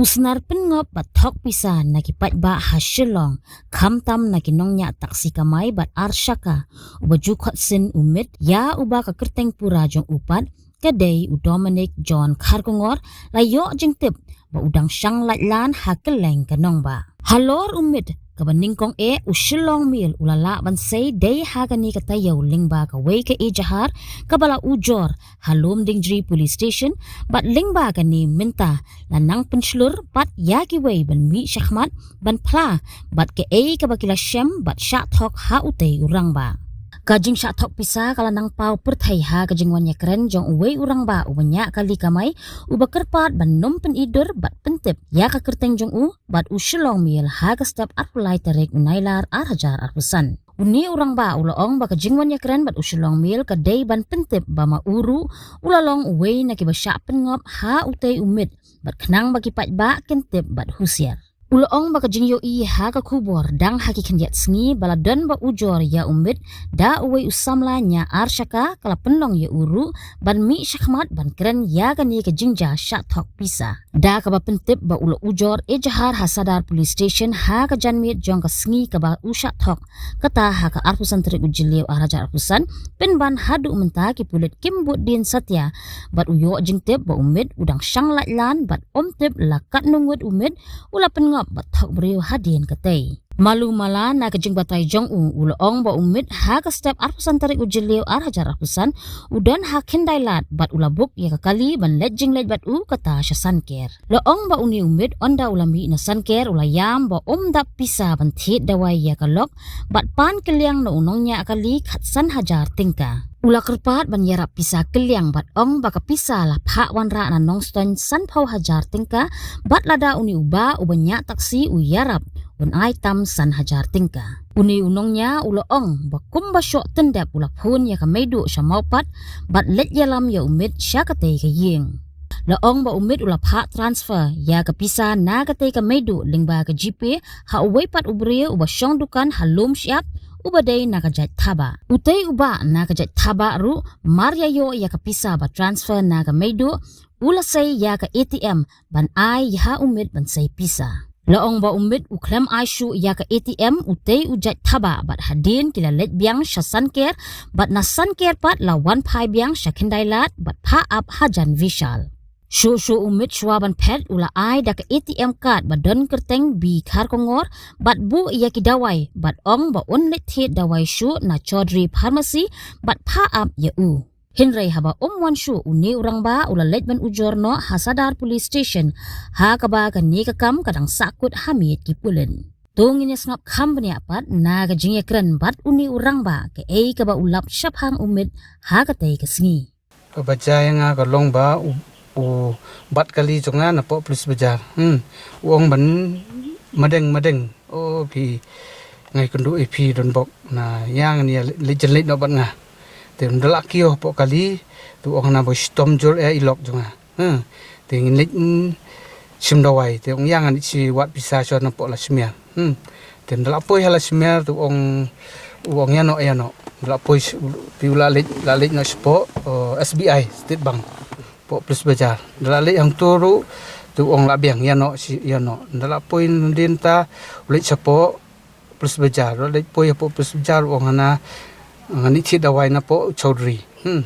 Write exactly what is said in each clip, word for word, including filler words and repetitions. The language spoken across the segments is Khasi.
U snar pynngop bad thok pisa na ki paidbah ha Shillong, khamtam na ki nongñiah taksi kamai bad ar shaka, uba ju khot sin u Mit ïa uba ka kyrteng pura jong u pat ka dei u Dominic John Kharkongor, la ïoh jingtip ba u dang shang laitlan ha kylleng ka nongbah. Halor u Mit, kaba nyngkong eh u Shillong Mail u la lah ban sei dei ha kane ka taïew lyngba kawei ka ejahar kaba la ujor ha Lumdiengjri Police Station, bad lyngba kane mynta la nang pynshlur pat ïa kiwei ban mih shakhmat ban phla bad kaei kaba ki la shem bad shah thok ha utei u rangbah. Ka jingshah thok pisa ka la nang paw pyrthei ha ka jingwan ïakren jong uwei u rangbah uba ñiah kali kamai, uba kyrpad ban nym pynitdur bad pyntip ïa ka kyrteng jong u bad u Shillong Mail ha ka step arphew lai tarik u Nailar ar hajar arphew san. Une u rangbah u la ong ba ka jingwan ïakren bad u Shillong Mail ka dei ban pyntip ba ma u ruh u la long uwei na kiba shah pynngop ha utei u Mit, bad khnang ba ki paidbah kin tip bad husiar. U la ong ba ka jingïohi ha ka khubor dang ha ki khyndiat sngi ba la don ba ujor ïa u Mit da uwei u samla ñiah ar shaka, ka la pynlong ïa u ruh ban mih shakhmat ban kren ïa kane ka jingjia shah thok pisa. Da kaba pyntip ba u la ujor ejahar ha Sadar Police Station ha ka janmiet jong ka sngi kaba u shah thok, kata ha ka arphew san tarik u Jylliew ar hajar arphew san, pynban haduh mynta ki pulit kim bud dien satia bad u ïoh jingtip ba u Mit u dang shang laitlan bad ym tip la katno ngut u Mit u la pynngop bad thok briew hadien katei. Malu mala na ka jingbatai jong u, u la ong ba u Mit ha ka step arphew san tarik u Jylliew ar hajar arphew san u don ha Khyndailad bad u la book ïa ka kali ban leit jingleit bad u kata sha Sanker. La ong ba une u Mit ynda u la mih na Sanker u la ïam ba ym dap pisa ban thied dawai ïa ka lok, bad pan kylliang na u nongñiah kali khatsan hajar tyngka. U la kyrpad ban ïarap pisa kylliang bad ong ba ka pisa la phah wanrah na Nongstoiñ sanphew hajar tyngka, bad lada une u bah uba ñiah taksi u ïarap, un ai tam san hajar tyngka. Une u nongñiah u la ong ba kumba shoh tyndep u la phone ïa ka Meiduh sha Mawpat bad leit ïalam ïa u Mit sha katei ka ïing. La ong ba u Mit u la phah transfer ïa ka pisa na katei ka Meiduh lyngba ka GPay ha uwei pat u briew uba shong dukan ha Lumshyiap, uba dei na ka jait Thabah. Utei u bah na ka jait Thabah ruh mar ïa ïoh ïa ka pisa ba transfer na ka Meiduh, u la sei ïa ka ATM ban ai ïa u Mit ban sei pisa. La ong ba u Mit u khlem ai shuh ïa ka ATM, utei u jait Thabah bad hadien ki la leit biang sha Sanker, bad na Sanker pat la wan phai biang sha Khyndailad bad phah ap hajan Vishal. Shuh shuh u Mit shuwa ban phet u la ai da ka ATM card ba don kyrteng B Kharkongor bad buh ïa ki dawai bad ong ba un leit thied dawai shuh na Chaudhary Pharmacy bad phah ap ïa u. Hynrei haba um wan shuh une u rangbah u la leit ban ujor noh ha Sadar Police Station, ha kaba kane ka kam ka dang sahkut ha miet ki pulit. To ngin ïa sngap kham bniah pat na ka jingïakren bad une u rangbah kaei kaba u lap shaphang u Mit ha katei ka sngi. Kaba jia ïa nga ka long ba u, u bat kali jong nga napoh Police Bazar. Hmm. U ong ban madeng madeng. O phi, nga ïakynduh ïa phi donbok na ïa ngan ïa leit jynleit noh bad nga. Te ynda la kiew hapoh kali, te u ong hana ba shitom jur ïa i lok jong nga. Hmm. Te ngin leit, hmm, shim dawai, te u ong ïa ngan ïa shi wad pisa shuwa napoh Lashmer. Hmm. Te ynda la poi ha Lashmer te u ong, u ong ïa noh, ïa noh. Ynda la poi sh-, u, te u la leit, la leit noh shapoh, eh, SBI, State Bank. Poh Police Bazar. Ynda la leit hangto ruh, te u ong la biang, ïa noh, shi, ïa noh. Ynda la poi nadien ta, u leit shapoh Police Bazar. Ynda la leit poi hapoh Police Bazar, u ong hana, ngan ïa thied dawai napoh Chaudhary. Hmm.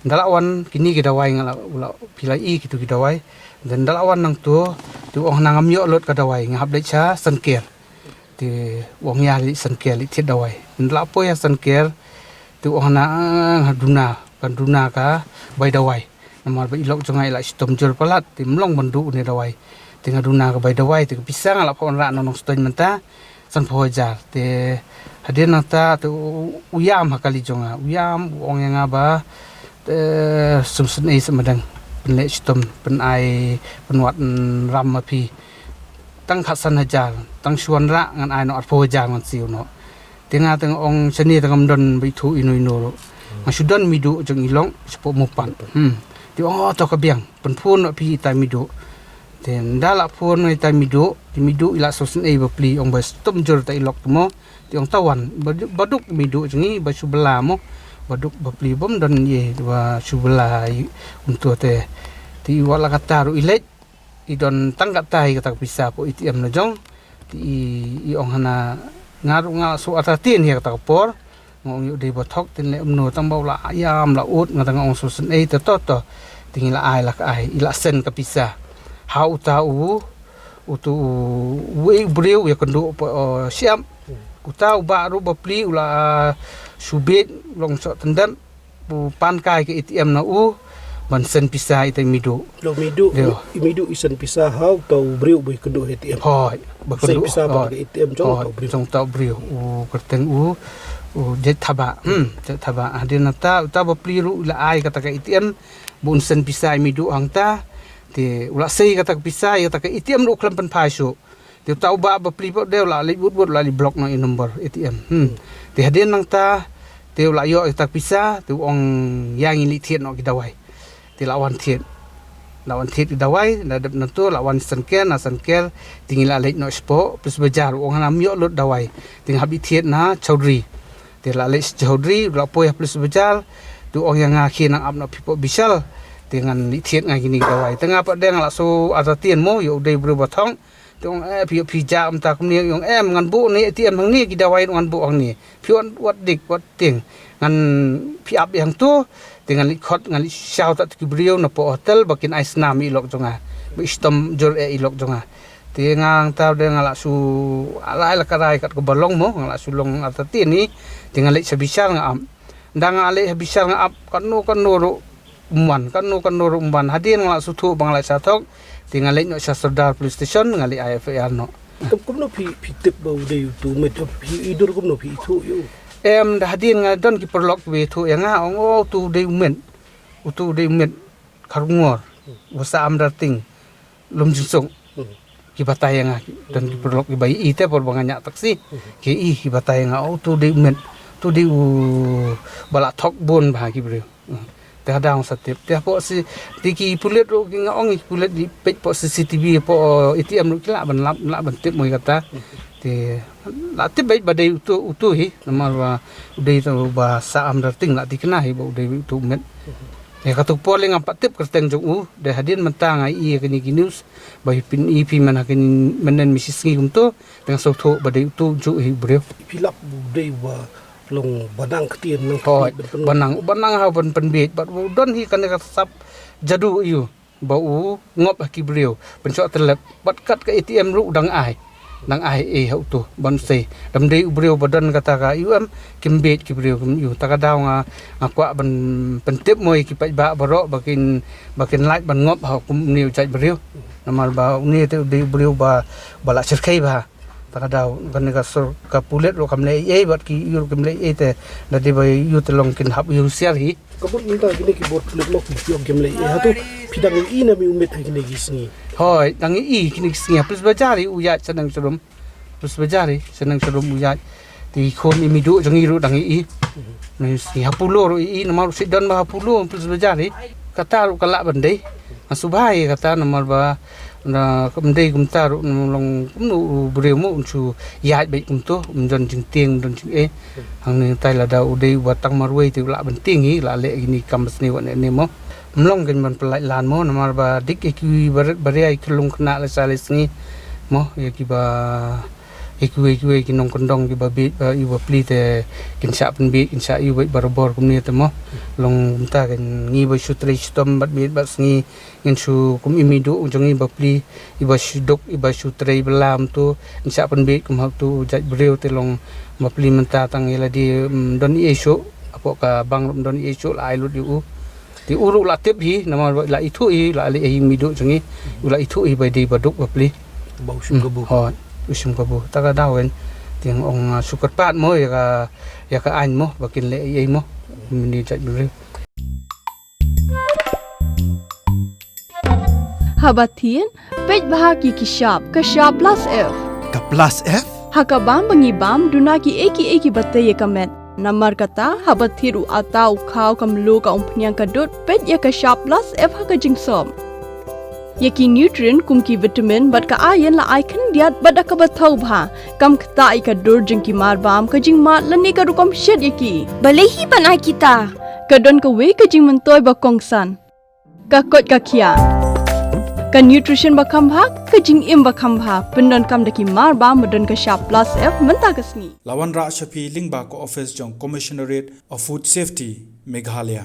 Ynda la wan kine ki dawai nga la, u la, phi la i kito ki dawai. Ynda la wan nangto, te u ong hana ngam ïoh lut ka dawai, nga hap leit sha Sanker. Te u ong ïa leit Sanker leit thied dawai. Ynda la poi ha Sanker, te u ong hana, ah, nga duna, kan duna ka bai dawai. Namar ba i lok jong nga i la shitom jur palat, te ym long ban duh une dawai. Te nga duna ka bai dawai, te ka pisa nga la phah wanrah na Nongstoiñ mynta sanphew hajar. Te hadien nangta, te u, u ïam ha kali jong nga, u ïam, u ong ïa nga ba, te sum syn ei sum madang, pynleh shitom, pynai, pynwad, mm, ram ma phi. Tang khatsan hajar, tang shu wanrah ngan ai noh arphew hajar ngan siew noh. Te nga te nga ong shane te ngam don ba ithuh ino ino ruh. Nga shu don Meiduh jong i lok shapoh Mawpat. Hmm. Te ong, oh, to ka biang, pynphone noh phi ïa i tai Meiduh. Te ynda la phone noh ïa i tai Meiduh, te Meiduh i la sngewsynei bapli, ong ba shitom jur ta i lok te mo. Te ong ta wan, ba duk, ba duk Meiduh jong i ba shu bylla mo. Ba duk bapli bym don ïa ba shu bylla ïa kumto te. Te i wat la katta ruh i leit. I don tang katta hi kata ka pisa hapoh A T M la jong. Te i, i ong hana nga ruh nga la shu artatien hi ha kata ka por. Nga ong ïoh dei ba thok te leh kumno tang ba u la ïam la ud nga tang nga ong shu sngewsih ei te to to. Te ngi la ai la ka ai i la send ka pisa. Ha uta u utu u wei u briew ïakynduh hapoh, uh, shyiap. Uta u bah ruh ba pli u la, uh, shu bieit long shoh tyndep. U pan kai ka A T M na u ban send pisa ita i Miduh. Long Miduh, Dei. I Miduh i send pisa ha uta u briew ba ïakynduh ha A T M. Hooid, ba kynduh. Send pisa pat ka A T M jong uta u briew. Jong uta u briew. U kyrteng u, u Jait Thabah. Hmm, Jait Thabah. Hadien nangta uta ba pli ruh la ai kata ka A T M ba un send pisa i Miduh hangta. Te u la sei kata ka pisa ïa kata ka A T M ruh khlem pynphai shuh. Te uta u bah ba pli pat de u la leit wut wut u la leit block noh i number A T M. Hmm. Te hadien nangta te u la ïoh ïa kata ka pisa te u ong ïa ngi leit thied noh ki dawai. Te la wan thied. La wan thied ki dawai la dep na to la wan Sanker na Sanker te ngi la leit noh shapoh Police Bazar u ong hana ym ïoh lut dawai. Te nga hap leit thied na Chaudhry. Te la leit Chaudhry la poi ha Police Bazar. Te u ong ïa nga khie nang ap noh phi poh Bishal. Te ngan leit thied nga kine ki dawai. Te nga pat de nga la shu artatien mo ïa u dei u briew ba thok. Te ong eh phi, phi jah mynta kumne ong em ngan buh ne A T M hangne ki dawai ngan buh hangne. Phi wat, wat dik wat tieng. Ngan phi ap ïa hangto te ngan leit khot ngan leit shaw ta ki briew napoh hotel ba kin ai snam ïa i lok jong nga. Ba i shitom jur eh i lok jong nga. Te nga hangta de nga la shu rai la ka rai kat kaba long mo nga la shu long artatien hi. Te nga leit sha Bishal nga ap. Nda nga leit ha Bishal nga ap katno katno ruh um wan, katno katno ruh um wan. Hadien nga la shu thuh ba nga la sha thok. Te nga leit noh sha Sordar Police Station nga leit ai F I R noh. Kum, kumno phi, phi tip ba u dei utu u miet, phi i dur kumno phi i thuh ïa u? Em, da hadien nga don ki paralok kiba i thuh ïa nga ong o utu u dei u miet. Utu u dei u miet Kharkongor. Uba sah Amdarting. Lumjingsuk. Ki batai ïa nga, don ki paralok kiba i te por ba nga ñiah taxi. Ki i ki batai ïa nga, o utu dei u miet, utu dei u ba la thok bun bha ki briew. Te hada nga sa tip. Te hapoh si, te ki pulit ruh ki nga ong ki pulit ki peit poh C C T V poh A T M ruh ki lah ban lap, lah ban tip mo ïa kata. Te la tip beit ba dei utu, utu hi, namar ba u dei utu ba sah Amdarting la thikna hi ba u dei utu u miet. Ïa katu por lei ngam pat tip kyrteng jong u, dei hadien mynta nga i ïa kine ki news, ba phin i phi man ha kine mynne mi shi sngi kumto, te nga sngewthuh ba dei utu juh hi u briew. Phi lap u dei uba long ba nang ktien nang. Hooid, ba nang, ba nang ha ban pynbieit, bad u don hi kane ka sap jadu ïa u, ba u ngop ha ki briew, pynshoh tyllep, bad kat ka A T M ruh u dang ai. Dang ai ei ha utu, ban sei. Dam dei u briew ba don kata ka ïu em, kim bieit ki briew kim ïu. Ta ka daw nga, nga kwah ban pyntip mo ïa ki paidbah baroh, ba kin, ba kin lait ban ngop ha kumne u jait briew. Namar ba une te u dei u briew ba, ba la shyrkhei bha. Ta ka daw, kane ka sur, ka pulit ruh kam leh ei ei, bad ki ïu ruh kim leh ei ei te, da dei ba ïu te long kin hap ïu husiar hi. Ka bor mynta kine ki bor pulit mo ki ïoh kim leh ei ei. Hato phi dang i na mi u miet ha kine ki sngi? Hooid, dang i kine ki sngi. Police Bazar hi u ïaid shaneng sharum. Police Bazar hi shaneng sharum u ïaid. Te i khun i Miduh jong i ruh dang i. Kine ki sngi ha Polo ruh i, namar u shu don ba ha Polo Police Bazar hi. Kata ruh ka lah ban dei. Nga sngewbha ïa kata namar ba na kam dei kumta ruh, long kumno u briew mo un shu ïaid beit kumto, um don jingtieng, um don jingeh. Hangne tai lada u dei uba tang marwei te u lah ban tieng hi, lah leh kine ki kam basniew wat ne ne mo. Ym long kein ban pyllait lan mo, namar ba dik ïa kiwei barit baria ïa ki lung khynnah lashai lashisngi mo, ïa kiba ïa kiwei kiwei ki nongkyndong kiba bieit ba ïa u bapli te kin shah pynbieit, kin shah ïa u beit barabor kumne te mo. Long kumta kein ngi ba shu trei shitom bad miet bad sngi, ngin shu kum i Miduh jong ngi bapli, iba shu duk, iba shu trei bylla kumto, ngin shah pynbieit kum ha utu u jait briew te long bapli mynta tang ïa lade, mm, don ei ei shuh, hapoh ka bank ruh ym don ei ei shuh, la ai lut ïa u. Te u ruh la tip hi, namar ba la ithuh hi, la leh hi i Miduh jong ngi, u la ithuh hi ba dei ba duk bapli. Ba u shim kabu. Hmm. Hooid, u shim kabu. Ta ka daw kein, te nga ong, ah, shu kyrpad mo ïa ka, ïa ka aiñ mo, ba kin leh ei ei mo. Mynne jait briew. Haba thied, peit bha ki ki shap, ka shap plus F. Ka plus F? Ha ka bam ba ngi bam, duna kiei kiei kiba tei ïa ka met. Namar kata, haba thied u atta u khaw ka mluh ka umphniang ka dud, peit ïa ka shap plus F ha ka jingsop. Ïa ki nutrient kum ki vitamin bad ka iron la ai khyndiat bad da kaba thaw bha. Kam ktah ïa ka dur jong ki mar bam, ka jingmad lane ka rukom shet ïa ki. Balei hi ban ai kita? Ka don kawei ka jingmyntoi ba kongsan. Ka koit ka khiah. Ka nutrition ba kham bha, ka jingim ba kham bha, pyndonkam da ki mar ba, ba don ka shap plus F mynta ka sngi. La wanrah sha phi lyngba ka office jong Commissionerate of Food Safety, Meghalaya.